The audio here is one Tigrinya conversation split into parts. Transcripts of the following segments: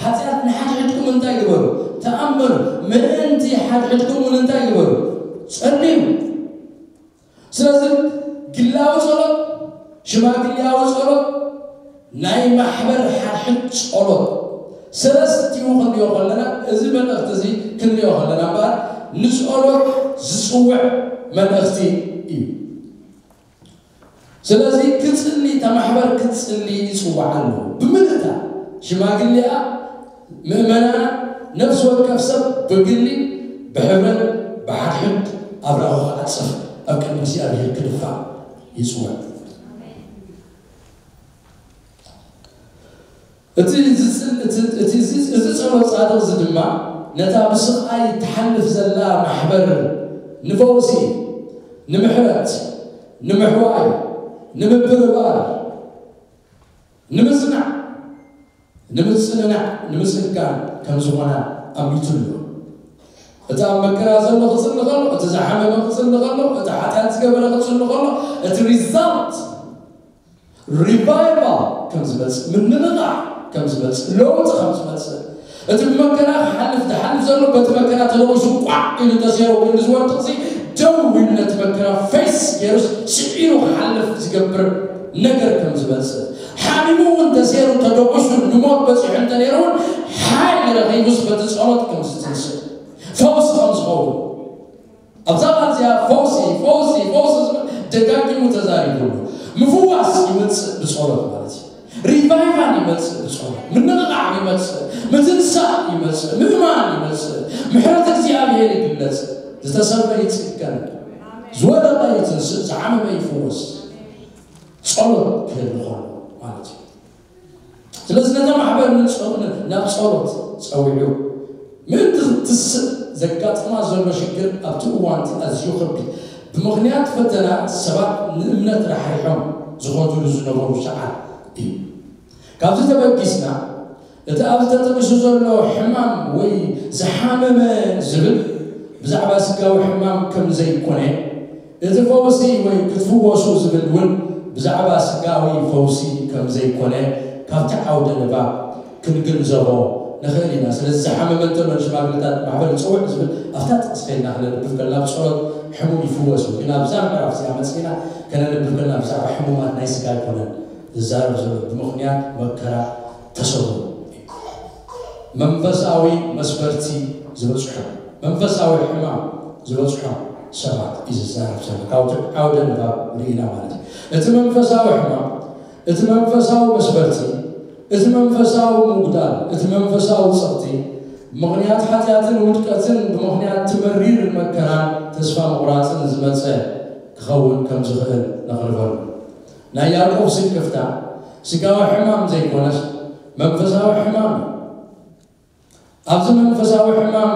ሓጢኣት ንሓድሕድኩም እንታይ ግበሩ? ተኣመኑ። ምእንቲ ሓድሕድኩም እውን እንታይ ግበሩ? ጸልዩ። ስለዚ ግላዊ ጸሎት፣ ሽማግሌያዊ ጸሎት፣ ናይ ማሕበር ሓድሕድ ጸሎት፣ ሰለስቲኡ ክንሪኦ ከለና፣ እዚ መልእኽቲ እዚ ክንሪኦ ከለና እምበኣር ንጸሎት ዝጽውዕ መልእኽቲ እዩ። ስለዚ ክጽሊ፣ እታ ማሕበር ክትጽሊ ይጽዋዕ ኣሎ። ብምልእታ ሽማግሌኣ፣ ምእመናን፣ ነፍሲ ወከፍ ሰብ ብግሊ፣ ብሕብረት፣ ብሓድሕድ ኣብራኹ ክዓጽፍ፣ ኣብ ቅድሚ እግዚኣብሔር ክድፋእ ይጽውዕ። እቲ ዝጽል-፣ እቲ፣ እቲ፣ እዚ፣ እዚ ጸሎት ጻድቕ እዚ ድማ ነታ ብስቓይ ትሓልፍ ዘላ ማሕበር ንፈውሲ፣ ንምሕረት፣ ንምሕዋይ፣ ንምብርባር፣ ንምጽናዕ፣ ንምጽንናዕ፣ ንምጽጋን ከም ዝኾና ኣሚቱ ኣሎ። እቲ ኣብ መከራ ዘሎ ክጽሊ ከሎ፣ እቲ ዝሓመመ ክጽሊ ከሎ፣ እቲ ሓጢኣት ዝገበረ ክጽሊ ከሎ፣ እቲ ሪዛልት ሪቫይቫል ከም ዝመጽእ፣ ምንቕቓሕ ከም ዝመጽእ፣ ለውጢ ከም ዝመጽእ፣ እቲ ብመከራ ክሓልፍ ዝሓልፍ ዘሎ በቲ መከራ ተደቂሱ ቋዕ ኢሉ ተሰይሩ ክንዲ ዝወድቕ እዚ ደው ኢሉ ነቲ መከራ ፌስ ገይሩስ ስዒሩ ክሓልፍ ዝገብር ነገር ከም ዝመጽእ፣ ሓሚሙ እውን ተሰይሩ ተደቂሱ ንሞት በጺሑ እንተነይሩ እውን ሓይሊ ረኺቡስ በቲ ጸሎት ከም ዝትንስእ፣ ፈውሲ ከም ዝኸውን ኣብዛ ቃል እዚኣ ፈውሲ፣ ፈውሲ፣ ፈውሲ ዝብል ደጋጊሙ ተዛሪቡ ኣሎ። ምፍዋስ ይመጽእ ብጸሎት ማለት እዩ። ሪቫይቫል ይመጽእ ብጸሎት። ምንቕቓሕ ይመጽእ፣ ምትንሳእ ይመጽእ፣ ምእማን ይመጽእ፣ ምሕረት እግዚኣብሔር ይግለጽ። ዝተሰብረ ይጽገን፣ ዝወደቐ ይትንስእ፣ ዝሓመመ ይፍወስ። ጸሎት ክህሉ ከሎ ማለት እዩ። ስለዚ ነታ ማሕበር ንጸ-፣ ናብ ጸሎት ጸዊዑ ምእንቲ ክትስእ ዘጋጥማ ዘሎ ሽግር ኣብቲ እዋን እቲ ኣዝዩ ከቢድ ብምኽንያት ፈተና ሰባት ንእምነት ራሕሪሖም ዝኸድሉ ዝነበሩ ሰዓት እዩ። ካብዚ ተበጊስና እቲ ኣብዚ ተጠቂሱ ዘሎ ሕማም ወይ ዝሓመመ ዝብል ብዛዕባ ስጋዊ ሕማም ከም ዘይኮነ እቲ ፈውሲ ወይ ክትፍወሱ ዝብል እውን ብዛዕባ ስጋዊ ፈውሲ ከም ዘይኮነ ካብቲ ዓውደ ንባብ ክንግንዘቦ ንኽእል ኢና። ስለዚ ዝሓመመ እንተሎ ንሽማግለታት ማሕበር ይጽውዕ ዝብል ኣብታ ጥቕሲ ከይድና ክነንብብ ከለና ብጸሎት ሕሙም ይፍወስ እዩ። ግን ኣብዛ ምዕራፍ እዚኣ መጺእና ከነንብብ ከለና ብዛዕባ ሕሙማት ናይ ስጋ ኣይኮነን ዝዛረብ ዘሎ፣ ብምኽንያት መከራ ተሰብሩ እዩ። መንፈሳዊ መስበርቲ ዝበጽሖም፣ መንፈሳዊ ሕማም ዝበጽሖም ሰባት እዩ ዝዛረብ ዘሎ። ካብቲ ዓውደ ንባብ ርኢና ማለት እዩ። እቲ መንፈሳዊ ሕማም፣ እቲ መንፈሳዊ መስበርቲ፣ እቲ መንፈሳዊ ምጉዳል፣ እቲ መንፈሳዊ ጸቕጢ፣ ምኽንያት ሓጢኣትን ውድቀትን፣ ብምኽንያት እቲ መሪር መከራን ተስፋ ምቑራጽን ዝመጸ ክኸውን ከም ዝኽእል ነቕርበሉ። ናይ ያዕቆብ ስክፍታ ስጋዊ ሕማም ዘይኮነስ መንፈሳዊ ሕማም እዩ። ኣብዚ መንፈሳዊ ሕማም፣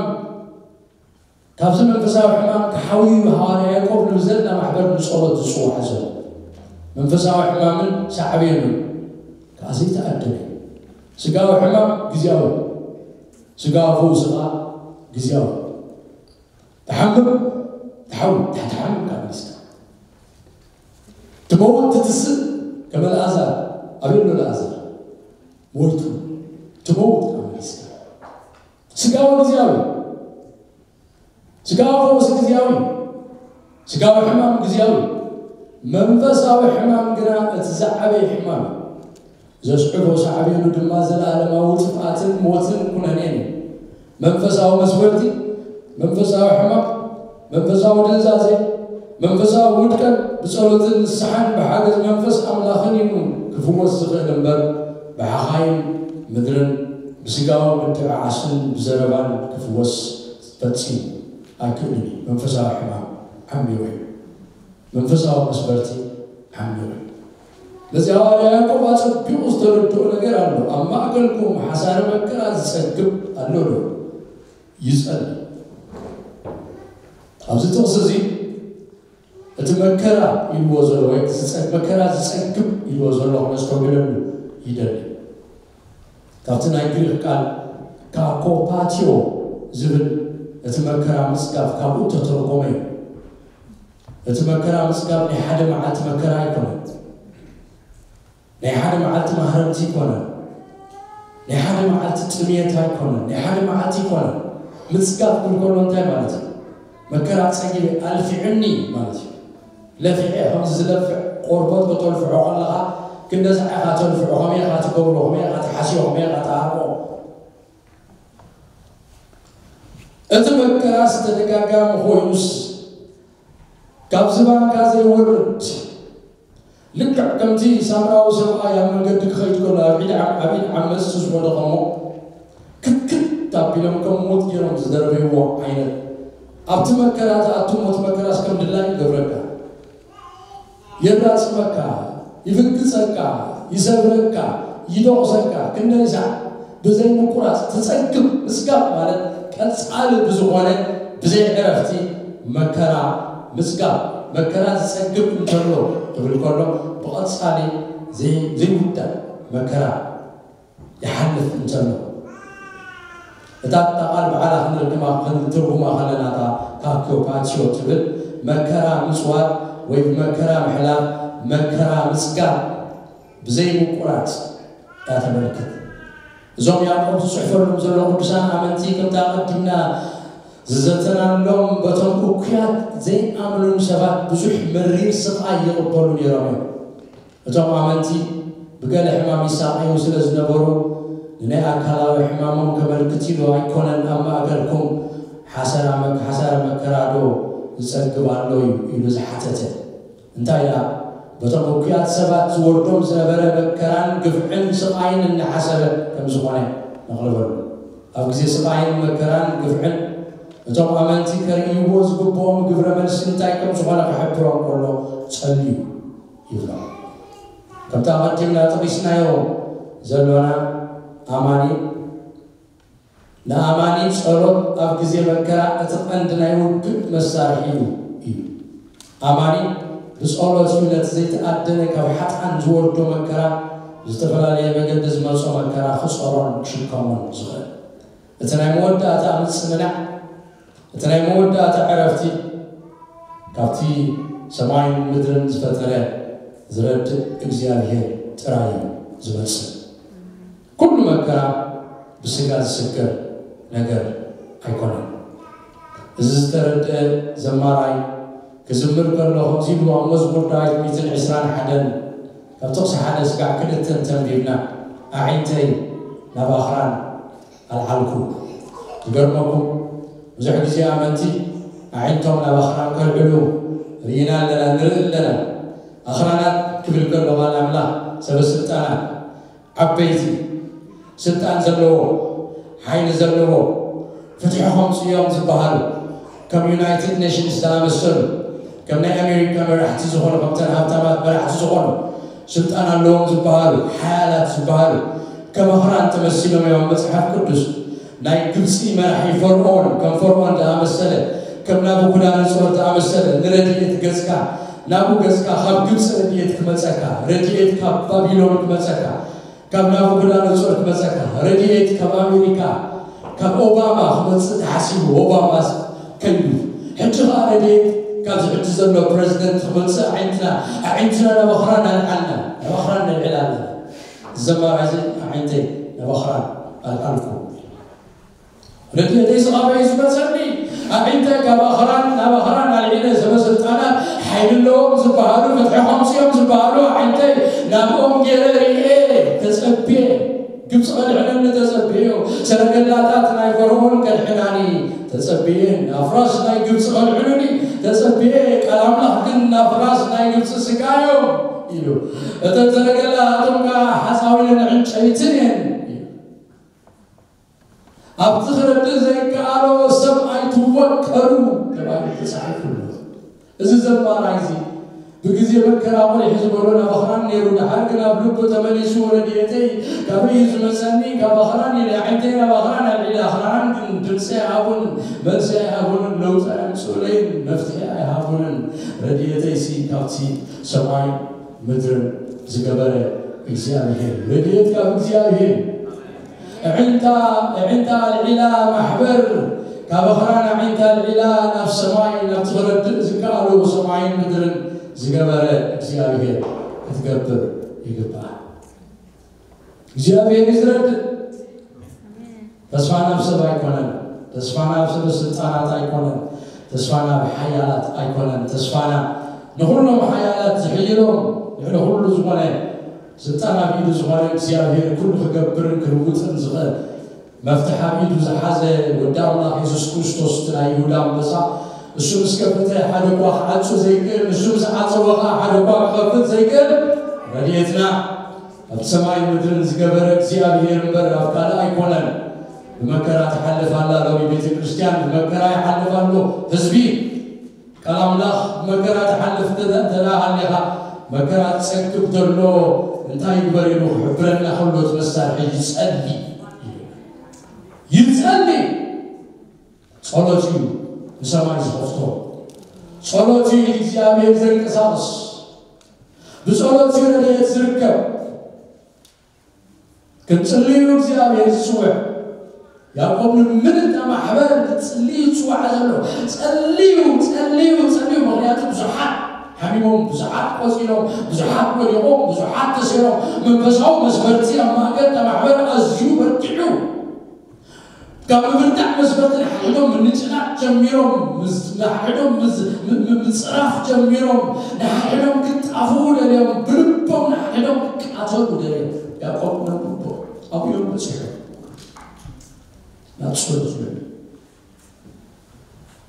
ካብዚ መንፈሳዊ ሕማም ክሓውዩ ሃዋርያ ያዕቆብ ንብዘላ ማሕበር ንጸሎት ዝጽውዓ ዘሎ። መንፈሳዊ ሕማምን ሳዕቤኑን ከኣ ዘይተኣደነ እዩ። ስጋዊ ሕማም ግዝያዊ እዩ። ስጋዊ ፈውሲ ከኣ ግዝያዊ እዩ። ትሓምም፣ ትሓው-፣ ትሓምም ካብ ሚኒስትር ትመውት ትትስእ ከም ኣልኣዛር። ኣበይ ኣሎ ኣልኣዛር? ሞይቱ። ትመውት ካብ ሚኒስትር። ስጋዊ ግዝያዊ። ስጋዊ ፈውሲ ግዝያዊ። ስጋዊ ሕማም ግዝያዊ። መንፈሳዊ ሕማም ግና እቲ ዝዓበየ ሕማም እዩ። ዘስዕቦ ሳዕቤኑ ድማ ዘለኣለማዊ ጥፍኣትን ሞትን ኩነኔን እዩ። መንፈሳዊ መስበርቲ፣ መንፈሳዊ ሕማም፣ መንፈሳዊ ድንዛዜ፣ መንፈሳዊ ውድቀት ብጸሎትን ንስሓን ብሓገዝ መንፈስ ኣምላኽን እዩ ክፍወስ ዝኽእል እምበር፣ ብሓኻይም ምድርን ብስጋዊ ምድዕዓስን ብዘረባን ክፍወስ ፈጺሙ ኣይክእልን እዩ። መንፈሳዊ ሕማም ዓሚቑ እዩ። መንፈሳዊ መስበርቲ ዓሚቑ እዩ። ነዚ ሃዋርያ ያዕቆብ ኣጸቢቑ ዝተረድኦ ነገር ኣሎ። ኣብ ማእከልኩም ሓሳረ መከራ ዝጸግብ ኣሎ ዶ? ይጸሊ። ኣብዚ ጥቕሲ እዚ እቲ መከራ ኢልዎ ዘሎ ወይ ዝጸ-፣ መከራ ዝጸግብ ኢልዎ ዘሎ ክነስተውዕለሉ ይደሊ። ካብቲ ናይ ግሪኽ ቃል ካኮፓትዮ ዝብል እቲ መከራ ምጽጋብ ካብኡ እተተርጎመ እዩ። እቲ መከራ ምጽጋብ ናይ ሓደ መዓልቲ መከራ ኣይኮነን። ናይ ሓደ መዓልቲ ማህረምቲ ኣይኮነን። ናይ ሓደ መዓልቲ ጥምየት ኣይኮነን፣ ናይ ሓደ መዓልቲ ኣይኮነን። ምጽጋብ ክብል ከሎ እንታይ ማለት እዩ? መከራ ጸጊበ ኣልፊዑኒ ማለት እዩ። ለፊዐ ከምዚ ዝለፍዕ ቆርበት ከተልፍዖ ከለኻ ክንደዚ ኢኻ ተልፍዖ፣ ከመይ ኢኻ ትገብሮ፣ ከመይ ኢኻ ትሓስዮ፣ ከመይ ኢኻ ትሃርሞ። እቲ መከራስ ተደጋጋሚ ኮይኑስ ካብ ዝባንካ ዘይወርድ፣ ልክዕ ከምቲ ሳምራዊ ሰብኣይ ኣብ መንገዲ ክኸይድ ከሎ ኣብ ኢድ ዓም-፣ ኣብ ኢድ ዓመፅቲ ዝወደቐ እሞ ክትክት ኣቢሎም ከም ሞት ገይሮም ዝደርበይዎ ዓይነት፣ ኣብቲ መከራ ትኣቱ እሞ እቲ መከራስ ከም ድላይ ይገብረካ። የራጽመካ፣ ይፍግጸካ፣ ይሰብረካ፣ ይደቑሰካ፣ ክንደይ ሳዕ ብዘይ ምቁራጽ ትጸግብ። ምስጋብ ማለት ቀጻሊ ብዝኾነ ብዘይ ዕረፍቲ መከራ ምስጋብ። መከራ ዝጸግብ እንተሎ ክብል ከሎ ብቐጻሊ ዘይ-፣ ዘይውዳእ መከራ ይሓልፍ እንተሎ፣ እታ፣ እታ ቃል ባዕላ ክንርግማ፣ ክንትርጉማ ከለና፣ እታ ካኪዮ ፓቲዮ ትብል መከራ ምጽዋር ወይ መከራ ምሕላፍ፣ መከራ ምጽጋብ ብዘይ ምቁራጽ እያ ተመልክት። እዞም ያዕቆብ ዝጽሕፈሎም ዘሎ ቅዱሳን ኣመንቲ፣ ከምታ ኣቐዲምና ዝዘተናሎም፣ በቶም እኩያት ዘይኣምኑን ሰባት ብዙሕ መሪር ስቓይ ይቕበሉ ነይሮም እዮም። እቶም ኣመንቲ ብገለ ሕማም ይሳቐዩ ስለ ዝነበሩ፣ ንናይ ኣካላዊ ሕማሞም ከመልክት ኢሉ ኣይኮነን ኣብ ማእከልኩም ሓሰራ መ-፣ ሓሳረ መከራ ዶ ዝጸግብ ኣሎ እዩ ኢሉ ዝሓተተ። እንታይ ደኣ፣ በቶም እኩያት ሰባት ዝወርዶም ዝነበረ መከራን ግፍዕን ስቓይን እናሓሰበ ከም ዝኾነ ነቕርበሉ። ኣብ ግዜ ስቓይን መከራን ግፍዕን እቶም ኣመንቲ ከርእይዎ ዝግብኦም ግብረ መልሲ እንታይ ከም ዝኾነ ክሕብሮም ከሎ ጸልዩ ይብሎም። ከምቲ ኣቐዲምና ጠቒስናዮ ዘሎና ኣማኒ፣ ንኣማኒ ጸሎት ኣብ ግዜ መከራ እቲ ቀንዲ ናይ ውግእ መሳርሒኡ እዩ። ኣማኒ ብጸሎት እዩ ነቲ ዘይተኣደነ ካብ ሓጥኣን ዝወርዶ መከራ፣ ብዝተፈላለየ መገዲ ዝመጾ መከራ ክጸሮን ክሽከሞን ዝኽእል። እቲ ናይ መወዳእታ ምጽንናዕ፣ እቲ ናይ መወዳእታ ዕረፍቲ ካብቲ ሰማይን ምድርን ዝፈጠረ ዝረድእ እግዚኣብሔር ጥራይ እዩ ዝመጽእ። ኩሉ መከራ ብስጋ ዝስገር ነገር ኣይኮነን። እዚ ዝተረድአ ዘማራይ ክዝምር ከሎ ከምዚ ኢሉ ኣብ መዝሙር ዳዊት ሚእትን ዕስራን ሓደን ካብ ጥቕሲ ሓደ ስጋዕ ክልተን ተንቢብና፣ ኣዒንተይ ናብ ኣኽራን ኣልዓልኩ። ዝገርመኩም፣ ብዙሕ ግዜ ኣመንቲ ኣዒንቶም ናብ ኣኽራን ከልዕሉ ርኢና ኣለና፣ ንርኢ ኣለና። ኣኽራናት ክብል ከሎ ቃል ኣምላኽ፣ ሰበ ስልጣናት፣ ዓበይቲ፣ ስልጣን ዘለዎ፣ ሓይሊ ዘለዎ፣ ፍትሒ ከምፅኡ እዮም ዝበሃሉ፣ ከም ዩናይትድ ኔሽንስ ዝኣመሰሉ፣ ከም ናይ ኣሜሪካ መራሕቲ ዝኾኑ፣ ከምተን ሃብታማት መራሕቲ ዝኾኑ፣ ስልጣን ኣለዎም ዝበሃሉ፣ ሓያላት ዝበሃሉ፣ ከም ኣኽራን ተመሲሎም እዮም ኣብ መጽሓፍ ቅዱስ። ናይ ግብጺ መራሒ ፈርዖን ከም ፈርዖን ዝኣመሰለ፣ ከም ናቡከደነጾር ዝኣመሰለ ንረድኤት ገጽካ፣ ናቡ ገጽካ ካብ ግብጺ ረድኤት ክመጸካ፣ ረድኤት ካብ ባቢሎን ክመጸካ፣ ካብ ናቡከደነጾር ክመጸካ፣ ረድኤት ካብ ኣሜሪካ፣ ካብ ኦባማ ክመጽእ ተሓሲቡ፣ ኦባማስ ከይዱ። ሕጂ ኸኣ ረድኤት ካብዚ ሕጂ ዘሎ ፕረዚደንት ክመጽእ ኣዒንትና፣ ኣዒንትና ናብ ኣኽራን ኣልዓልና፣ ናብ ኣኽራን ነልዕል ኣለና። ዘማራይ እዚ ኣዒንተይ ናብ ኣኽራን ኣልዓልኩ። ረድኤተይ ስቓበይ እዩ ዝመጸኒ። ኣዒንተይ ካብ ኣኽራን ናብ ኣኽራን ኣልዒለ፣ ሰበ ስልጣናት፣ ሓይሊ ኣለዎም ዝበሃሉ፣ ፍትሒ ከምፅኦም ዝበሃሉ ኣዒንተይ ናብኦም ገይረ ርእየ፣ ተጸብየ። ግብፂ ከድሕነኒ ተጸብየ። ሰረገላታት ናይ ፈርዖን ከድሕናኒ ተጸብየን። ኣፍራስ ናይ ግብፂ ከድሕኑኒ ተጸብየ። ቃል ኣምላኽ ግን ኣፍራስ ናይ ግብፂ ስጋ እዮም ኢሉ። እተን ሰረገላታቶም ከዓ ሓፃዊንን ዕንጨይትን እየን ኢሉ። ኣብቲ ክረድእ ዘይከኣሎ ሰብ ኣይትወቀሉ ተባሂሉ ተጻሒፉ ኣሎ። እዚ ዘማራይ እዚ ብግዜ መከራ ቁሊሕ ዝበሎ ናብ ኣኽራን ነይሩ፣ ድሓር ግን ኣብ ልቡ ተመሊሱ፣ ረድኤተይ ካበይ እዩ ዝመጸኒ? ካብ ኣኽራን ኢለ ኣዒንተይ ናብ ኣኽራን ኣልዒለ፣ ኣኽራን ግን ድምጺ ኣይሃቡን፣ መልሲ ኣይሃቡንን፣ ለውጢ ኣየምጽኡለይን፣ መፍትሒ ኣይሃቡንን። ረድኤተይሲ ካብቲ ሰማይ ምድርን ዝገበረ እግዚኣብሔር። ረድኤት ካብ እግዚኣብሔር። ኣዒንታ፣ ኣዒንታ ኣልዒላ ማሕበር፣ ካብ ኣኽራን ኣዒንታ ኣልዒላ ናብ ሰማይ፣ ናብቲ ክረድእ ዝከኣሎ ሰማይን ምድርን ዝገበረ እግዚኣብሔር ክትገብር ይግባእ። እግዚኣብሔር እዩ ዝረድእ። ተስፋና ኣብ ሰብ ኣይኮነን። ተስፋና ኣብ ሰበ ስልጣናት ኣይኮነን። ተስፋና ኣብ ሓያላት ኣይኮነን። ተስፋና ንኹሎም ሓያላት ዝሕይሎም፣ ልዕሊ ኩሉ ዝኾነ ስልጣን ኣብ ኢዱ ዝኾነ እግዚኣብሔር፣ ኩሉ ክገብርን ክልውጥን ዝኽእል፣ መፍትሕ ኣብ ኢዱ ዝሓዘ ወዲ ኣምላኽ የሱስ ክርስቶስ፣ እቲ ናይ ይሁዳ ኣንበሳ፣ እሱ ምስ ከፈተ ሓደ እኳ ክዓጹ ዘይክእል፣ ንሱ ምስ ዓጸወ ኸዓ ሓደ እኳ ክኸፍት ዘይክእል ረድኤትና ኣብ ሰማይ ምድርን ዝገበረ እግዚኣብሔር እምበር ኣብ ካልእ ኣይኮነን። ብመከራ ትሓልፍ ኣላ ሎሚ ቤተ ክርስቲያን፣ ብመከራ ይሓልፍ ኣሎ ህዝቢ። ቃል ኣምላኽ ብመከራ ትሓልፍ እንተ-፣ እንተ ደኣ ሃሊኻ፣ መከራ ትጸግብ ተሎ እንታይ ይግበር ኢሉ ክሕብረና ከሎ፣ እቲ መሳርሒ ይጸሊ። ይጸሊ። ጸሎት እዩ ንሰማይ ዝኸፍቶ። ጸሎት እዩ ንእግዚኣብሔር ዘንቀሳቕስ። ብጸሎት እዩ ረድኤት ዝርከብ። ክንጽልዩ እግዚኣብሔር ዝጽውዕ። ያዕቆብ ንምንታ ማሕበር ክትጽልዩ ዝጽዋዕ ዘሎ? ጸልዩ፣ ጸልዩ፣ ጸልዩ። ምኽንያቱ ብዙሓት ሓሚሞም፣ ብዙሓት ቆጺሎም፣ ብዙሓት ወዲቖም፣ ብዙሓት ተሰይሮም። መንፈሳዊ መስበርቲ ኣብ ማእከል እታ ማሕበር ኣዝዩ በርቲዑ። ካብ ምብርታዕ መስበርቲ ንሓድሕዶም ምንጭናዕ ጀሚሮም፣ ምስ-፣ ንሓድሕዶም ምስ-፣ ም-፣ ም-፣ ምጽራፍ ጀሚሮም፣ ንሓድሕዶም ክጣፍኡ ደልዮም፣ ብልቦም ንሓድሕዶም ክቃተሉ ደልዮም። ያዕቆብ ናብ ልቦ ኣብኡ እዮም በጺሖም። ናብ ጸሎት በሉ።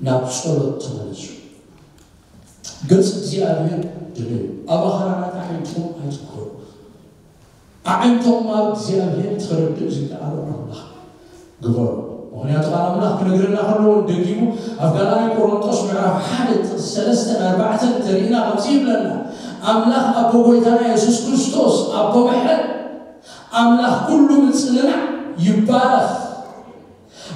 ናብ ጸሎት ተመለሱ። ገጽ እግዚኣብሔር ድለዩ። ኣብ ኣኽራናት ኣዒንትኹም ኣይትኩሩ። ኣዒንትኹም ኣብ እግዚኣብሔር ትረድእ ዝከኣሎ ኣምላኽ ግበሩ። ምኽንያቱ ቃል ኣምላኽ ክነግረና ከሎ እውን ደጊሙ ኣብ ካልኣይ ቆሮንጦስ ምዕራፍ ሓደ ጥቕሲ ሰለስተን ኣርባዕተን እንተሪእና ከምዚ ይብለና፣ ኣምላኽ ኣቦ ጎይታና የሱስ ክርስቶስ ኣቦ ምሕረት፣ ኣምላኽ ኩሉ ምጽንናዕ ይባረኽ።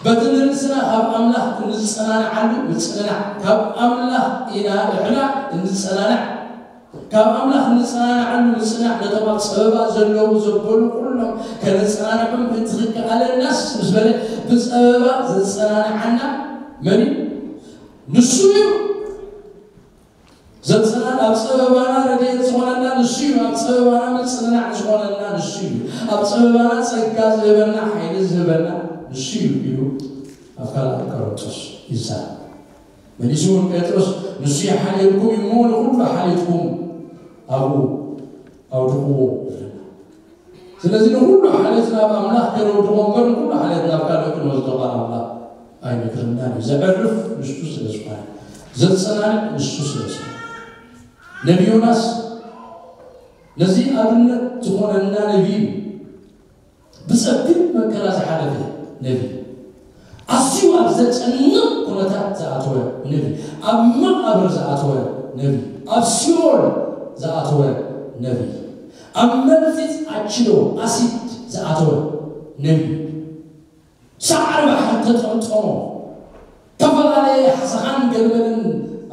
በቲ ንርእስና ካብ ኣምላኽ እንጸናንዓሉ ምጽንናዕ፣ ካብ ኣምላኽ ኢና ንሕና እንጸናናዕ። ካብ ኣምላኽ እንጸናንዓሉ ምጽንናዕ፣ ነቶም ኣብ ጸበባ ዘለዉ ዘበሉ ኩሎም ከነጸናንዖም ምእንቲ ክከኣለናስ ምስ በለ፣ ብጸበባ ዘጸናንዓና መን እዩ? ንሱ እዩ። ዘጽናን-፣ ኣብ ጸበባና ረድኤት ዝኾነና ንሱ እዩ። ኣብ ጸበባና ምጽንናዕ ዝኾነና ንሱ እዩ። ኣብ ጸበባና ጸጋ ዝህበና፣ ሓይሊ ዝህበና ንሱ እዩ ኢሉ ኣብ ካልኣይ ቆሮንቶስ ይዛረብ። መሊሱ እውን ጴጥሮስ፣ "ንሱ ይሓልየልኩም እሞ ንኹሉ ሓልየትኩም ኣብኡ ኣውድቕዎ" ይብለና። ስለዚ ንኹሉ ሓልየትና ኣብ ኣምላኽ ከነውድቖ እምበር ንኹሉ ሓልየትና ኣብ ካልእ ክንወስዶ ቃል ኣምላኽ ኣይነግረናን እዩ። ዘዕርፍ ንሱ ስለ ዝኾነ፣ ዘጸናንዕ ንሱ ስለ ዝኾነ። ነቢ ዮናስ ነዚ ኣብነት ዝኾነና ነቢ እዩ። ብጸቢብ መከራ ዝሓለፈ ነቢ፣ ኣዝዩ ኣብ ዘጨንቕ ኩነታት ዝኣተወ ነቢ፣ ኣብ መቓብር ዝኣተወ ነቢ፣ ኣብ ሲኦል ዝኣተወ ነቢ፣ ኣብ መርጺጽ ኣችሎ ኣሲድ ዝኣተወ ነቢ፣ ሳዕሪ ባሕሪ ተጠምጠሞ፣ ዝተፈላለየ ሓሰኻን ገልመልን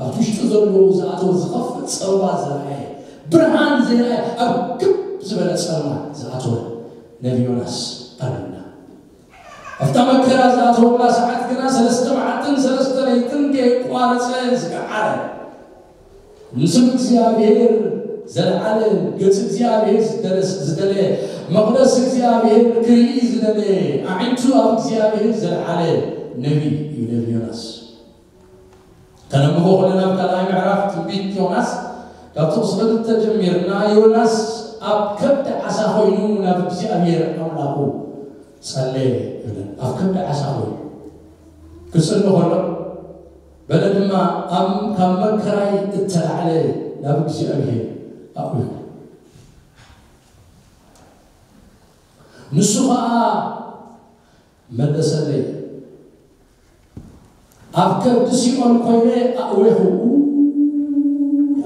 ኣብቲ ውሽጢ ዘለዉ ዝኣተወ ዝኸፍእ ጸበባ ዝረኣየ፣ ብርሃን ዘይረኣየ ኣብ ክብ ዝበለ ጸልማት ዝኣተወ ነቢ ዮናስ ኣለና። ኣብታ መከራ ዝኣተወላ ሰዓት ግና ሰለስተ መዓልትን ሰለስተ ለይትን ከየቋረጸ ዝገዓረ፣ ንስም እግዚኣብሔር ዘለዓለ፣ ገጽ እግዚኣብሔር ዝደለስ-፣ ዝደለየ፣ መቕደስ እግዚኣብሔር ክርኢ ዝደለየ፣ ኣዒንቱ ኣብ እግዚኣብሔር ዘለዓለ ነቢ እዩ ነቢ ዮናስ። ከነንብቦ ከለና ኣብ ካልኣይ ምዕራፍ ትንቢት ዮናስ ካብ ጥቕሲ ክልተ ጀሚርና፣ ዮናስ ኣብ ከብዲ ዓሳ ኮይኑ ናብ እግዚኣብሔር ኣምላኹ ጸለየ ይብለና። ኣብ ከብዲ ዓሳ ኮይኑ ክጽሊ ከሎ፣ በለ ድማ፣ "ኣብ-፣ ካብ መከራይ እተላዕለ ናብ እግዚኣብሔር ኣቑሑ። ንሱ ኸኣ መለሰለይ፣ ኣብ ከብዲ ሲኦል ኮይነ ኣእዌኹ፣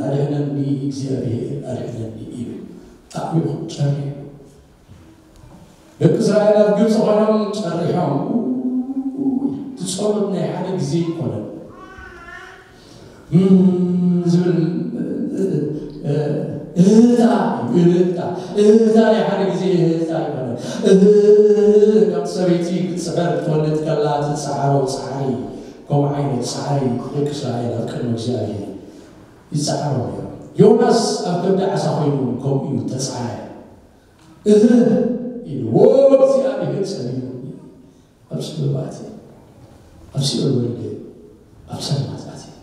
ኣድሕነኒ እግዚኣብሔር ኣድሕነኒ" ኢሉ ኣእዌኹ፣ ጨሪሑ። ደቂ እስራኤል ኣብ ግብፂ ኮይኖም ጨሪሖም፣ እቲ ጸሎት ናይ ሓደ ግዜ ኣይኮነን። እም፣ ዝብል፣ እ፣ እ፣ እህህታ እዩ፣ እህህታ። እህህታ ናይ ሓደ ግዜ እህህታ ኣይኮነን። እህህ፣ ከም ሰበይቲ ክትስዕር ክትወልድ ከላ ትጸዓሮ ጻዕሪ፣ ከምኡ ዓይነት ጻዕሪ ደቂ እስራኤል ኣብ ቅድሚ እግዚኣብሔር ይጸዓሩ ነይሮም። ዮናስ ኣብ ከብዲ ዓሳ ኮይኑ ከምኡ እዩ ተጸዓረ። እህህ ኢሉ፣ "ዎ እግዚኣብሔር ጸሊኡ" ኣብ ጽልማት እየ፣ ኣብ ሲኦል ወሪደ፣ ኣብ ጸልማት ኣትየ።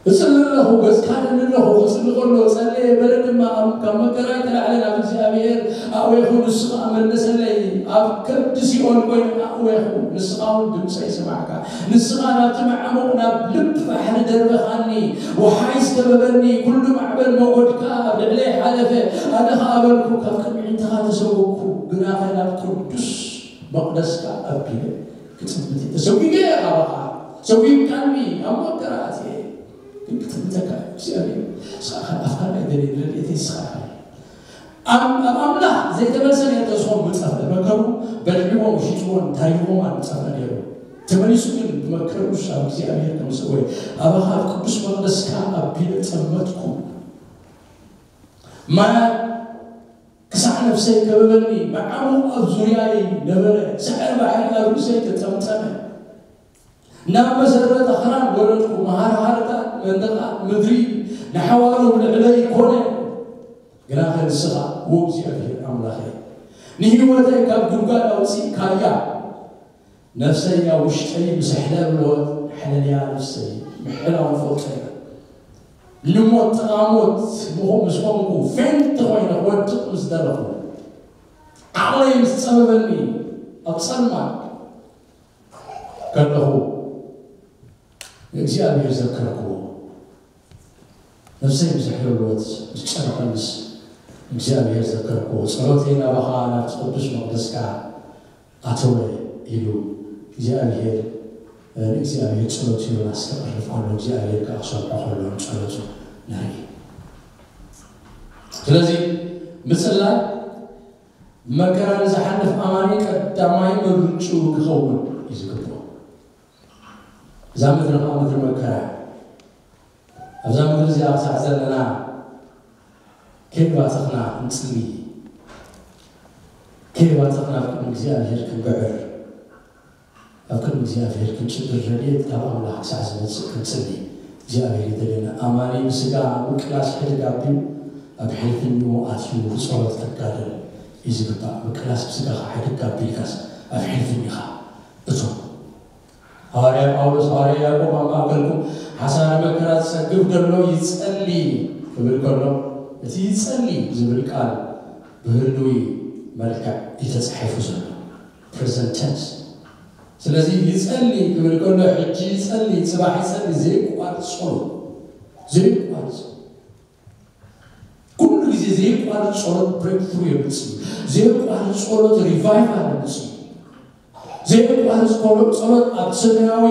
እጽሊ ኣለኹ፣ ገጽካ ደሊ ኣለኹ፣ ክጽሊ ከሎ ጸለየ በለ ድማ፣ ኣብ ካብ መከራይ ተላዕለ ናብ እግዚኣብሔር ኣእዌኹ፣ ንሱ ኸኣ መለሰለይ። ኣብ ከብዲ ሲኦል ኮይነ ኣእዌኹ፣ ንስኻ እውን ድምፀይ ሰማዕካ። ንስኻ ናብቲ መዓሙቕ ናብ ልቢ ባሕሪ ደርበኻኒ፣ ወሓይ ዝተበበኒ፣ ኩሉ ማዕበል መጎድካ ኣብ ልዕለይ ሓለፈ። ኣነ ኸኣ በልኩ፣ ካብ ቅድሚ ኣዒንትኻ ተሰወኩ፣ ግናኸ ናብ ቅዱስ መቕደስካ ኣቢለ ክጥምት እየ። ተሰዊገ ኣባኻ፣ ሰዊግካኒ፣ ኣብ መከራ ኣትየ። ግን ክጥምተካ እግዚኣብሔር፣ ንስኻ ኣፍካ ኣይደልየን፣ ረድኤተይ ንስኻ ኢኻ። ኣብ ኣብ ኣምላኽ ዘይተመልሰ ነይሩ ተዝኾን ምጠፍአ። መከሩ በሊዕዎ ሽጥዎን ታሪኽዎም ምጠፍአ ነይሩ። ተመሊሱ ግን ብመከሩ ኣብ እግዚኣብሔር ከም ዝሰወየ፣ ኣባኻ ኣብ ቅዱስ መቕደስካ ኣቢለ ጠመትኩ። ማያት ክሳዕ ነፍሰይ ከበበኒ፣ መዓሙቕ ኣብ ዙርያይ ነበረ። ስዕር ባሕሪ ኣብ ርእሰይ ተጠምጠመ። ናብ መሰረት ኣኽራን ወረድኩ፣ መሃርሃርታት መንደቓት ምድሪ ንሓዋሩ ልዕለይ ኮነ። ግናኸ ንስኻ፣ ዎ እግዚኣብሔር ኣምላኸይ፣ ንህይወተይ ካብ ጉድጓድ ኣውጺእካያ። ነፍሰይ ኣብ ውሽጠይ ብስሕለ ብልወት፣ ሕለልያ ነፍሰይ፣ ምሕላው ፈልጦ ኢና። ንሞት ተቓሞት ምኾ-፣ ምስ ኮንኩ፣ ፌንት ኮይነ ክወድቕ ምስ ደለኹ፣ ዓቕለይ ምስ ጸበበኒ፣ ኣብ ጸልማት ከለኹ፣ ንእግዚኣብሔር ዘከርክዎ። ነፍሰይ ብዝሕለልወት ምስ ጨነቐንስ፣ እግዚኣብሔር ዘከርክዎ። ጸሎተይ ናባኻ፣ ናብቲ ቅዱስ መቕደስካ ኣተወ ኢሉ እግዚኣብሔር፣ ንእግዚኣብሔር ጸሎት ዮናስ ከቕርብ ከሎ፣ እግዚኣብሔር ከኣ ክሰምዖ ከሎ ንጸሎቱ ንርኢ። ስለዚ ምጽላይ፣ መከራ ንዝሓልፍ ኣማኒ ቀዳማይ ምርጭኡ ክኸውን እዩ ዝግብኦ። እዛ ምድሪ ኸዓ ምድሪ መከራ እያ። ኣብዛ ምድሪ እዚኣ ክሳዕ ዘለና ከይባተኽና ክንጽሊ፣ ከይባተኽና ኣብ ቅድሚ እግዚኣብሔር ክንግዕር፣ ኣብ ቅድሚ እግዚኣብሔር ክንጭድር፣ ረድኤት ካብ ኣምላኽ ክሳዕ ዝመጽእ ክንጽሊ እግዚኣብሔር ይደልየና። ኣማኒ ብስጋ ምቅላስ ሕድግ ኣቢሉ ኣብ ሕልፍንኡ ኣትዩ ብጸሎት ክጋደል እዩ ዝግባእ። ምቅላስ ብስጋኻ ሕድግ ኣቢልካስ ኣብ ሕልፍኒኻ እቶ። ሃዋርያ ጳውሎስ፣ ሃዋርያ ያዕቆብ ኣብ ማእከልኩም ሓሳረ መከራ ዝጸግብ ዘሎ ይጸሊ ክብል ከሎ፣ እቲ ይጸሊ ዝብል ቃል ብህልዊ መልክዕ እዩ ተጻሒፉ ዘሎ፣ ፕሬዘንት ቴንስ። ስለዚ ይጸሊ ክብል ከሎ፣ ሕጂ ይጸሊ፣ ጽባሕ ይጸሊ፣ ዘይቋርጽ ጸሎት፣ ዘይቋርጽ ኩሉ ግዜ ዘይቋርጽ ጸሎት ብሬክትሩ የምጽእ እዩ። ዘይቋርጽ ጸሎት ሪቫይቫል የምጽእ እዩ። ዘይቋርጽ ጸሎት፣ ጸሎት ኣብ ሰማያዊ፣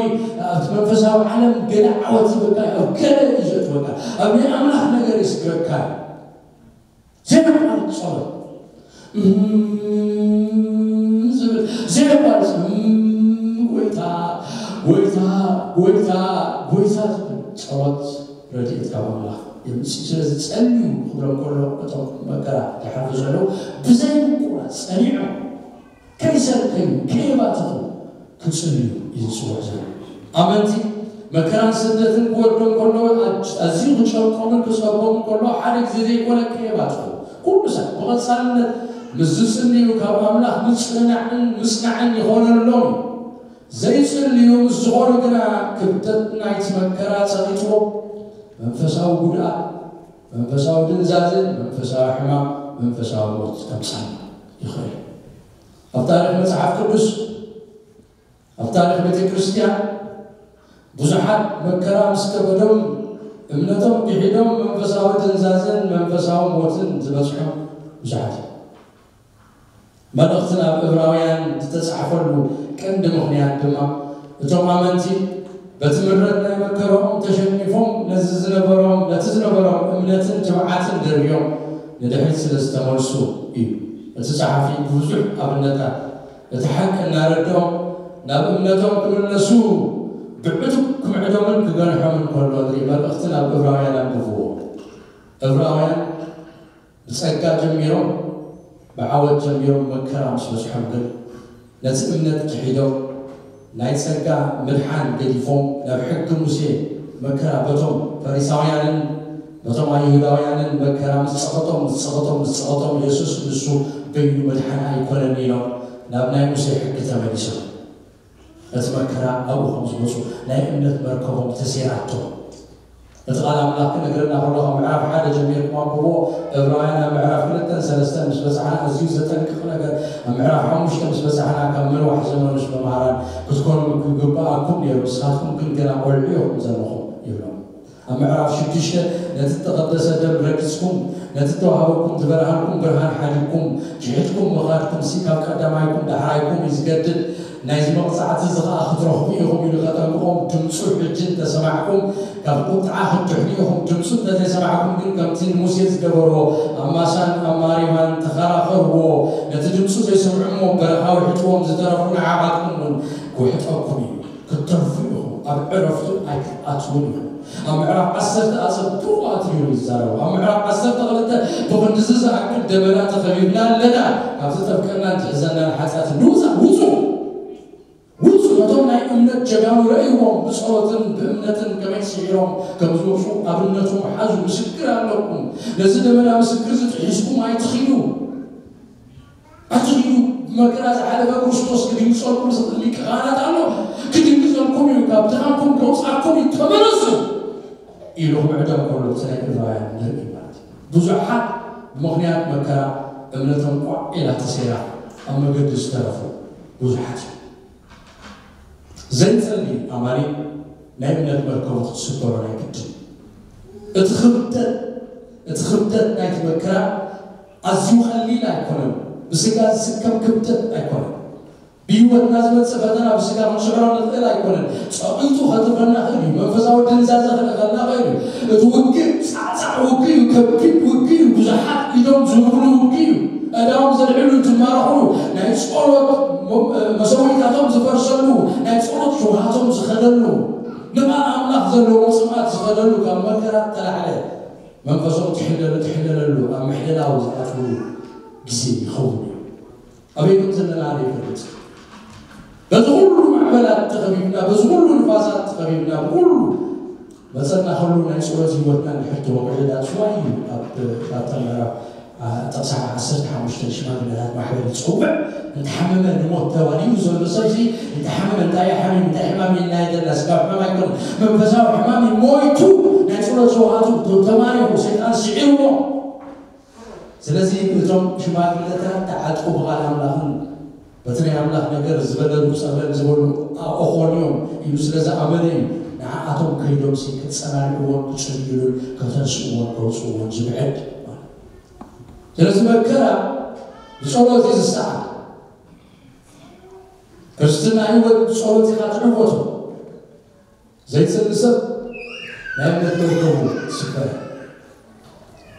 ኣብቲ መንፈሳዊ ዓለም ገለ ዓወት ይህበካ እዩ፣ ኣብ ገለ እዩ ዘእትወካ፣ ኣብ ናይ ኣምላኽ ነገር የስግረካ እዩ። ዘይቋርጽ ጸሎት፣ እም፣ ዝብል ዘይቋርጽ፣ እም፣ ጎይታ፣ ጎይታ፣ ጎይታ፣ ጎይታ ዝብል ጸሎት ረድኤት ካብ ኣምላኽ የምጽእ። ስለዚ ጸልዩ ክብሎም ከሎ፣ እቶም መከራ ዝሓልፉ ዘለዉ ብዘይ ምቁራጽ ጸኒዖም፣ ከይሰልከዩ፣ ከየባተኹ ክጽልዩ እዩ ዝጽውዕ ዘሎ። ኣመንቲ መከራን ስደትን ክወርዶም ከሎ፣ ኣዝ-፣ ኣዝዩ ክጨንቆምን ክጸቦምን ከሎ፣ ሓደ ግዜ ዘይኮነ ከየባተኹ፣ ኩሉ ሰብ ብቐጻልነት ምስ ዝጽልዩ ካብ ኣምላኽ ምጽንናዕን ምጽናዕን ይኾነሎም እዩ። ዘይጽልዩ ምስ ዝኾኑ ግና ክብደት ናይቲ መከራ ጸቒጥዎ መንፈሳዊ ጉድኣት፣ መንፈሳዊ ድንዛዘ፣ መንፈሳዊ ሕማም፣ መንፈሳዊ ሞት ከምጻሉ ይኽእል። ኣብ ታሪኽ መጽሓፍ ቅዱስ፣ ኣብ ታሪኽ ቤተ ክርስቲያን ብዙሓት መከራ ምስ ከበዶም እምነቶም ክሒዶም መንፈሳዊ ድንዛዘን መንፈሳዊ ሞትን ዝበጽሖም ብዙሓት እዮም። መልእኽቲ ናብ ዕብራውያን ዝተጻሕፈሉ ቀንዲ ምኽንያት ድማ፣ እቶም ኣመንቲ በቲ ምረት ናይ መከራኦም ተሸኒፎም ነዚ ዝነበሮም፣ ነቲ ዝነበሮም እምነትን ትብዓትን ደርብዮም ንድሕሪት ስለ ዝተመልሱ እዩ። እቲ ጸሓፊ ብብዙሕ ኣብነታት እቲ ሓቂ እናረድኦም ናብ እምነቶም ክምለሱ ብዕቱብ ክምዕዶምን ክገንሖምን ከሎ ንርኢ። መልእኽቲ ናብ ዕብራውያን ኣንብብዎ። ዕብራውያን ብጸጋ ጀሚሮም፣ ብዓወት ጀሚሮም፣ መከራ ምስ በጽሖም ግን ነቲ እምነት ክሒዶም፣ ናይ ጸጋ ምድሓን ገዲፎም፣ ናብ ሕጊ ሙሴ መከራ በቶም ፈሪሳውያንን በቶም ኣይሁዳውያንን መከራ ምስ ጸቐጦም፣ ምስ ጸቐጦም፣ ምስ ጸቐጦም፣ የሱስ ንሱ በይኑ መድሓኒ ኣይኮነን ኢሎም ናብ ናይ ሙሴ ሕጊ ተመሊሶም ነቲ መከራ ኣብኡ ከም ዝመፁ ናይ እምነት መርከቦም ተሴራቶም። እቲ ቃል ኣምላኽ ክነግረና ከሎ ካብ ምዕራፍ ሓደ ጀሚርኩም ኣንብቦ። ዕብራውያን ኣብ ምዕራፍ ክልተን ሰለስተን ምስ በፃሕና ኣዝዩ ዘጠንቅቕ ነገር ኣብ ምዕራፍ ሓሙሽተ ምስ በፃሕና ካብ ምንዋሕ ዘመኑስ መምሃራን ክትኮኑ ክግብኣኩም ነይሩ፣ ንስኻትኩም ግን ገና ቆልዑ ኢኹም ዘለኹም ይብሎም። ኣብ ምዕራፍ ሽዱሽተ ነቲ እተቐደሰ ደም ረጊጽኩም ነቲ እተዋህበኩም ዝበርሃንኩም ብርሃን ሓዲግኩም ሽሕጥኩም ምኻድኩም ሲ ካብ ቀዳማይኩም ዳሕራይኩም እዩ ዝገድድ፣ ናይዚ መቕጻዕቲ እዚ ኸኣ ክትረኽቡ ኢኹም ኢሉ ኸጠንቅቖም ድምፁ ሕጂ እንተሰማዕኩም ካብ ቁጥዓ ክትድሕኑ ኢኹም፣ ድምፁ እንተዘይሰማዕኩም ግን ከምቲ ንሙሴ ዝገበርዎ ኣብ ማሳን ኣብ ማሪባን ተኸራኸርዎ፣ ነቲ ድምፁ ዘይሰምዑ እሞ በረኻ ውሕጥዎም ዝተረፉ ንዓኻትኩም እውን ክውሕጠኩም እዩ። ክትተርፉ ኢኹም፣ ኣብ ዕረፍቱ ኣይትኣትዉን ኢኹም። ኣብ ምዕራፍ ዓሰርተ ኣጸብቑ ኣትሪሩ ይዛረቡ። ኣብ ምዕራፍ ዓሰርተ ክልተ ብኽንድዚ ዝኣክል ደመና ተኸቢብና ኣለና፣ ካብ ዝጠፍቀናን ዝሕዘናን ሓጢኣት ንውፃእ ውፁ። ውፁ። ነቶም ናይ እምነት ጀጋኑ ረእይዎም፣ ብጸሎትን ብእምነትን ከመይ ስዒሮም ከም ዝወፁ ኣብነቶም ሓዙ። ምስክር ኣለኩም። ነዚ ደመና ምስክር ዝጥሒስኩም ኣይትኺዱ። ኣቲ ኢሉ ብመከራ ዝሓለፈ ክርስቶስ ክድንግጸልኩም ዝኽእል ሊቀ ካህናት ኣሎ። ክድንግጸልኩም እዩ፣ ካብ ድኻምኩም ከውጻኩም እዩ፣ ተመለሱ ኢሉ ክምዕዶም ከሎ እቲ ናይ ዕብራውያን ንርኢ ማለት እዩ። ብዙሓት ብምኽንያት መከራ እምነቶም ቋዕ ኢላ ተሰይራ ኣብ መገዲ ዝተረፉ ብዙሓት እዮም። ዘይጸሊ ኣማኒ ናይ እምነት መርከቡ ክትስበሮ ናይ ግድን። እቲ ክብደት እቲ ክብደት ናይቲ መከራ ኣዝዩ ቀሊል ኣይኮነን። ብስጋ ዝስከም ክብደት ኣይኮነን። ብህይወትና ዝመጽእ ፈተና ብስጋ ክንስዕሮ ንኽእል ኣይኮነን። ጸቒጡ ከትርፈና ኽእል እዩ። መንፈሳዊ ድንዛዘ ክልእኸልና ኽእል እዩ። እቲ ውግእ ጻዕጻዕ ውግእ እዩ። ከቢድ ውግእ እዩ። ብዙሓት ኢዶም ዝህብሉ ውግእ እዩ። ኣእዳዎም ዘልዕሉ ዝማረኹሉ ናይ ጸሎት መ- መሰዊታቶም ዝፈርሰሉ ናይ ጸሎት ሽውሃቶም ዝኸደሉ ንቓል ኣምላኽ ዘለዎም ጽምኣት ዝኸደሉ ካብ መከራ ተላዕለ መንፈሶም ትሕለሉ ትሕለለሉ ኣብ ምሕለላዊ ዝኣትውሉ ግዜ ይኸውን እዩ። ኣበይ ከም ዘለና ዘይፈልጥ በዚ ኩሉ ማዕበላት ተኸቢብና በዚ ኩሉ ንፋሳት ተኸቢብና ብኩሉ መፀና ከሉ ናይ ፀሎት ህይወትና እንድሕር ተወቂዑ that's why እዩ ኣብ ኣብታ ምዕራፍ ጥቕሲ ዓሰርተ ሓሙሽተ ሽማግለታት ማሕበር ይፅውዕ። እንተሓመመ ንሞት ተባል እዩ ዘሎ ሰብዚ እንተሓመመ እንታይ ሓሚም እንታይ ሕማም ኢልና የደና ስጋብ ሕማም ኣይኮነ መንፈሳዊ ሕማም ሞይቱ ናይ ፀሎት ሸውሃቱ ተማሪኹ ሰይጣን ስዒርዎ። ስለዚ እቶም ሽማግለታት ተዓጥቁ ብቓል ኣምላኽን በቲ ናይ ኣምላኽ ነገር ዝበለሉ ጸብለል ዝበሉ ኣኾንዮም ኢሉ ስለ ዝኣመነ እዩ ንዓኣቶም ከይዶም ሲ ክጸናንዕዎን ክጽልዩሉን ከተንስእዎን ከውፅእዎን ዝብዕድ። ስለዚ መከራ ብጸሎት እዩ ዝሰዓር። ክርስትና ህይወት ብጸሎት ኢኻ ትዕወቶ። ዘይጽሊ ሰብ ናይ እምነት መርከቡ ትስበር።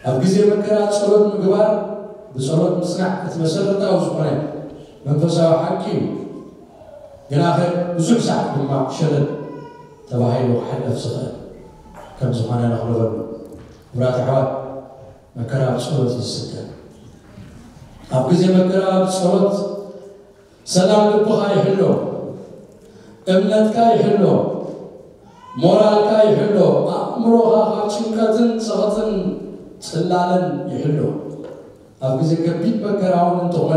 ኣብ ግዜ መከራ ጸሎት ምግባር ብጸሎት ምጽናዕ እቲ መሰረታዊ ዝኾነ መንፈሳዊ ሓቂ እዩ። ግናኸ ብዙሕ ሳዕ ድማ ሸለል ተባሂሉ ክሕለፍ ዝኽእል ከም ዝኾነ ነኽልበሉ። ክቡራት ኣሕዋት መከራ ብጸሎት እዩ ዝስከም። ኣብ ግዜ መከራ ብጸሎት ሰላም ልብኻ ይሕሎ፣ እምነትካ ይሕሎ፣ ሞራልካ ይሕሎ፣ ኣእምሮኻ ካብ ጭንቀትን ጸቕጥን ጽላለን ይሕሎ። ኣብ ግዜ ከቢድ መከራ እውን እንተኾነ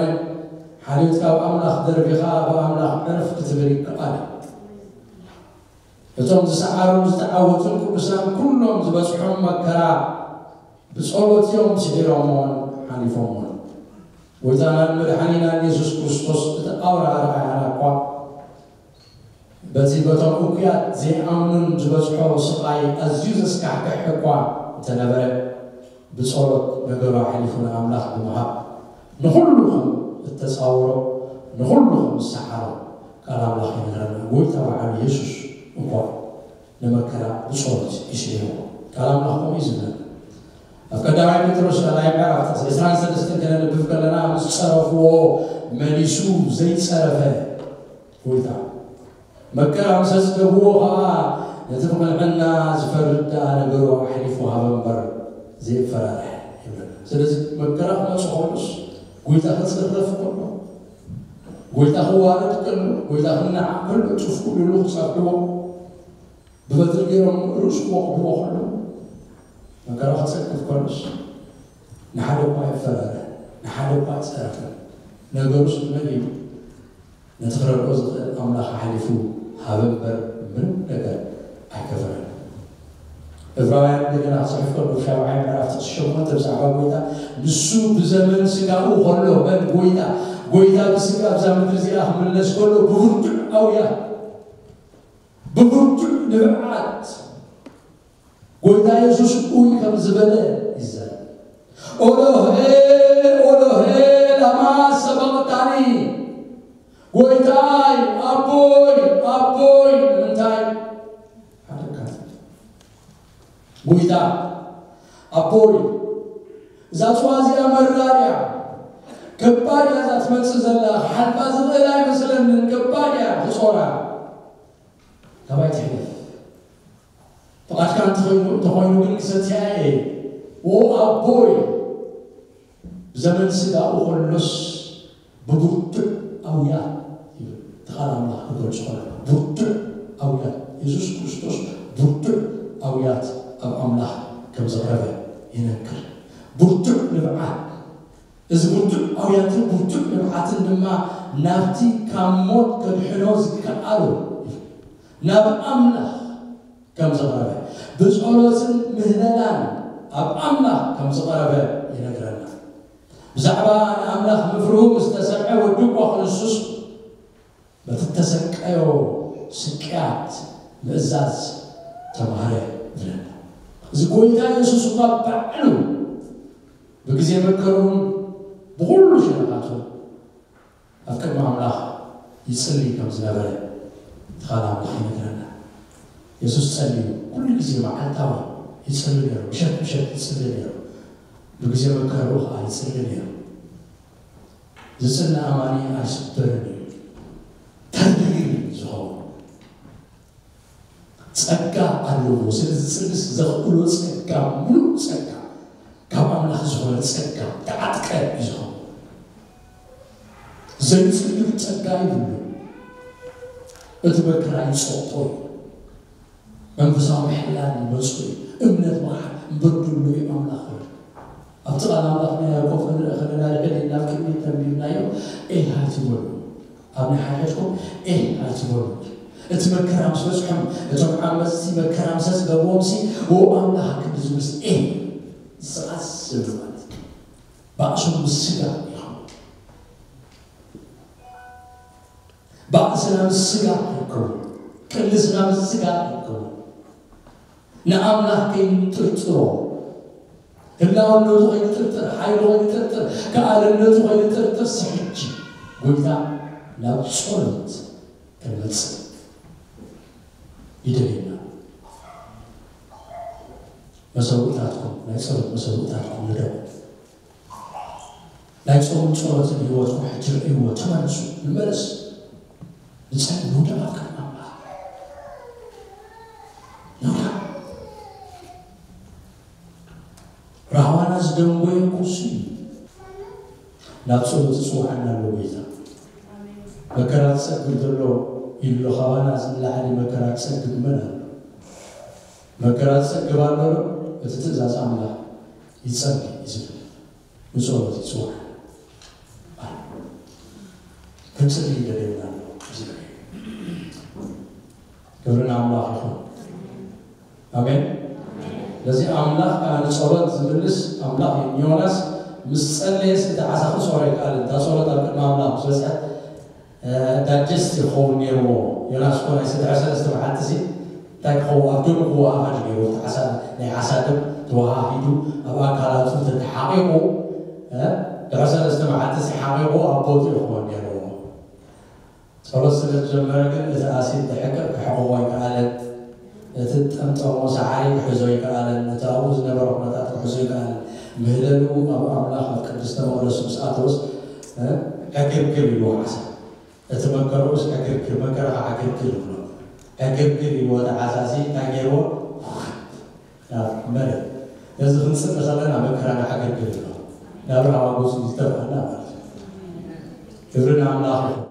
ሓልዮትካ ብኣምላኽ ደርቢኻ ብኣምላኽ ዕረፍ ክትብል ይከኣል። እቶም ዝሰዓሩን ዝተዓወቱን ቅዱሳን ኩሎም ዝበጽሖም መከራ ብጸሎት እዮም ስዒሮምዎን ሓሊፎምዎን። ጎይታናን መድሓኒናን የሱስ ክርስቶስ እቲ ኣውራ ኣርኣያና እኳ በቲ በቶም እኩያት ዘይኣምኑን ዝበጽሖ ስቓይ ኣዝዩ ዘስካሕክሕ እኳ እንተነበረ ብጸሎት ነገሩ ኣሕሊፉ ንኣምላኽ ብምሃብ ንኹሉ ከም እተጻወሮ ንኹሉ ከም ዝሰሓሮ ቃል ኣምላኽ ይነግረና። ጎይታ በዓሉ የሱስ እኳ ንመከራ ብጸሎት እዩ ስዒርዎ። ቃል ኣምላኽ ከምኡ እዩ ዝብለና። ኣብ ቀዳማይ ጴጥሮስ ካልኣይ ምዕራፍ ጥቕሲ ዕስራን ሰለስተን ከነንብብ ከለና ምስ ጸረፍዎ መሊሱ ዘይጸረፈ ጎይታ መከራ ምስ ኣጽገብዎ ኸኣ ነቲ ብቕንዕና ዝፈርድ ደኣ ነገሩ ኣሕሊፉ ሃበ እምበር ዘይፈራርሕ ይብለና። ስለዚ መከራ ክመጽእ ከሎስ ጎይታ ክጽረፍ ከሎ፣ ጎይታ ክዋረድ ከሎ፣ ጎይታ ክነዓቕ ከሎ፣ ጡፍ ክብልሉ ክጸፍዕዎ፣ ብበትሪ ገይሮም ርእሱ ክወቕዕዎ ከሎ፣ መከራ ክጸግብ ከሎስ ንሓደ እኳ ኣይፈራረ፣ ንሓደ እኳ ኣይጸረፈን። ነገሩስ ንመን እዩ? ነቲ ክረድኦ ዝኽእል ኣምላኽ ኣሕሊፉ ሃበ እምበር ምንም ነገር ኣይገበረን። ዕብራውያን እንደገና ክጽሕፍ ከሎ ሻብዓይ ምዕራፍ ጥቕሲ ሸሞንተ ብዛዕባ ጎይታ፣ ንሱ ብዘመን ስጋኡ ከሎ፣ መን? ጎይታ። ጎይታ ብስጋ ኣብዛ ምድሪ እዚኣ ክምለስ ከሎ ብብርቱዕ ኣውያ፣ ብብርቱዕ ንብዓት ጎይታ የሱስ እውይ ከም ዝበለ ይዛረብ። ኦሎሄ ኦሎሄ ላማ ሰበቕታኒ፣ ጎይታይ ኣቦይ ኣቦይ ንምንታይ ሓደካ? ጎይታ ኣቦይ፣ እዛ ጽዋ እዚኣ መራር እያ፣ ከባድ እያ እዛ ትመጽእ ዘላ፣ ክሓልፋ ዝኽእል ኣይመስለንን፣ ከባድ እያ፣ ክጾራ ካባይ ትሕለፍ። ፍቓድካ እንተኾይኑ እንተኾይኑ ግን ክሰትያ እየ። ዎ ኣቦይ፣ ብዘመን ስጋኡ ከሎስ ብብርቱዕ ኣውያት ይብል። እቲ ቃል ኣምላኽ ክገልጾ ከሎ ብርቱዕ ኣውያት፣ የሱስ ክርስቶስ ብርቱዕ ኣውያት ኣብ ኣምላኽ ከም ዘቕረበ ይነግር። ብርቱዕ ንብዓት፣ እዚ ብርቱዕ ኣውያትን ብርቱዕ ንብዓትን ድማ ናብቲ ካብ ሞት ከድሕኖ ዝከኣሎ ናብ ኣምላኽ ከም ዝቐረበ፣ ብጸሎትን ምህለላን ኣብ ኣምላኽ ከም ዝቐረበ ይነግረና። ብዛዕባ ንኣምላኽ ምፍርሁ ምስ ተሰምዐ ወዲ እኳ ክንሱስ፣ በቲ እተሰቀዮ ስቅያት ምእዛዝ ተማህረ ይብለና። እዚ ጎይታ የሱስ እኳ ባዕሉ ብግዜ መከርኡን ብኹሉ ሸነኻቱ ኣብ ቅድሚ ኣምላኽ ይጽሊ ከም ዝነበረ እቲ ቃል ኣምላኽ ይነግረና። የሱስ ጸልዩ፣ ኩሉ ግዜ መዓልታዊ ይጽሊ ነይሩ፣ ምሸት ምሸት ይጽሊ ነይሩ፣ ብግዜ መከርኡ ኸዓ ይጽሊ ነይሩ። ዝጽሊ ኣማኒ ኣይስበርን እዩ፣ ተሪር እዩ ዝኸውን። ጸጋ ኣለዎ። ስለ ዝጽልስ ዘኽእሎ ጸጋ፣ ምሉእ ጸጋ፣ ካብ ኣምላኽ ዝኾነ ጸጋ ተዓጥቀ እዩ ዝኸውን። ዘይጽሊ ጸጋ ይብሉ። እቲ መከራ ይጸቕጦ እዩ። መንፈሳዊ ምሕላል ይመጹ እዩ። እምነት ምሓ-፣ እምበር ድሉ እዩ ኣምላኽ ይብል። ኣብቲ ቃል ኣምላኽ ናይ ያዕቆብ ክንርኢ ከለና፣ ልዕል ኢልና ኣብ ቅድሚት ተንቢብናዮ፣ ኤህ ኣይትበሉ። ኣብ ናይ ሓድሕድኩም ኤህ ኣይትበሉ። እቲ መከራ ምስ በጽሖም፣ እቶም ዓመጽቲ መከራ ምስ ኣጽገብዎምሲ፣ "ዎ ኣምላኽ ክንዲ ዝብልስ ኤህ ዝስኣስ" ዝብል ማለት እዩ። ባእሶም ምስ ስጋ ይኸውን። ባእስና ምስ ስጋ ይከውን። ቅልስና ምስ ስጋ ይከውን። ንኣምላኽ ከይንጥርጥሮ፣ ህላውነቱ ከይንጥርጥር፣ ሓይሉ ከይንጥርጥር፣ ከኣልነቱ ከይንጥርጥር፣ ስሕጂ ጎይታ ናብ ጸሎት ክንመጽእ ይደልየና። መሰውእታትኩም፣ ናይ ጸሎት መሰውእታትኩም ንደቁ። ናይ ጾምን ጸሎትን ህይወትኩም ሕጂ ርእይዎ፣ ተመለሱ፣ ንመለስ። ንጸሊ፣ ንውደቕ ኣብ ቅድሚ ኣምላኽ። ንውደቕ። ራህዋና ዝደንጎየ ኩሱ እዩ። ናብ ጸሎት ዝጽውዓና ኣሎ ጎይታ። መከራ ዝጸግብ ዘሎ ኢሉ ካባና ንላዕሊ መከራ ዝጸግብ መን ኣሎ? መከራ ዝጸግብ ኣሎ ዶ? እቲ ትእዛዝ ኣምላኽ ይጸሊ እዩ ዝብል። ንጸሎት ይጽውዓና ኣሎ። ክንጽሊ ይደልየና ኣሎ። እዚ ክብሪ ንኣምላኽ ይኹን። ኣሜን። ስለዚ ኣምላኽ ከዓ ንጸሎት ዝምልስ ኣምላኽ እዩ። ዮናስ ምስ ጸለየስ እቲ ዓሳ ክጾሮ ኣይከኣለን። እታ ጸሎት ኣብ ቅድሚ ኣምላኽ ምስ በጽሐት፣ እ፣ ዳይጀስት ክኸውን ነይርዎ። ዮናስ እኮ ናይ ሰለስተ መዓልቲ እዚ እንታይ ክኸውን፣ ኣብ ደሙ ክወሃሃድ ነይሩ። እቲ ዓሳ፣ ናይ ዓሳ ደም ተወሃሂዱ ኣብ ኣካላቱ ተተሓቒቑ፣ እ፣ ድሕሪ ሰለስተ መዓልቲ እዚ ሓቒቑ ኣብ ቦትኡ ክኸውን ነይርዎ። ጸሎት ስለ ዝጀመረ ግን እቲ ኣሲድ ድሕቅቕ ክሕቕቖ ኣይከኣለን። እቲ ጠምጠሞ ሰዓሪ ክሕዞ ኣይከኣለን። እቲ ኣብኡ ዝነበረ ኩነታት ክሕዞ ኣይከኣለን። ምህለልኡ ኣብ ኣምላኽ ኣብ ቅድስተ መቕደስ ምስ ኣተወስ፣ እ፣ ዕግርግር ኢልዎ ዓሳ። እቲ መከርኡስ ዕግርግር፣ መከራኻ ዕግርግር ይብሎ። ዕግርግር ኢልዎ እቲ ዓሳ እዚ እንታይ ገይርዎ? ናብ መሬት። ነዚ ክንጽሊ ከለና መከራና ዕግርግር ይብሎ። ናብ ራህዋ ገጹ ዝተፍኣና ማለት እዩ። ክብሪ ንኣምላኽ ይኹን።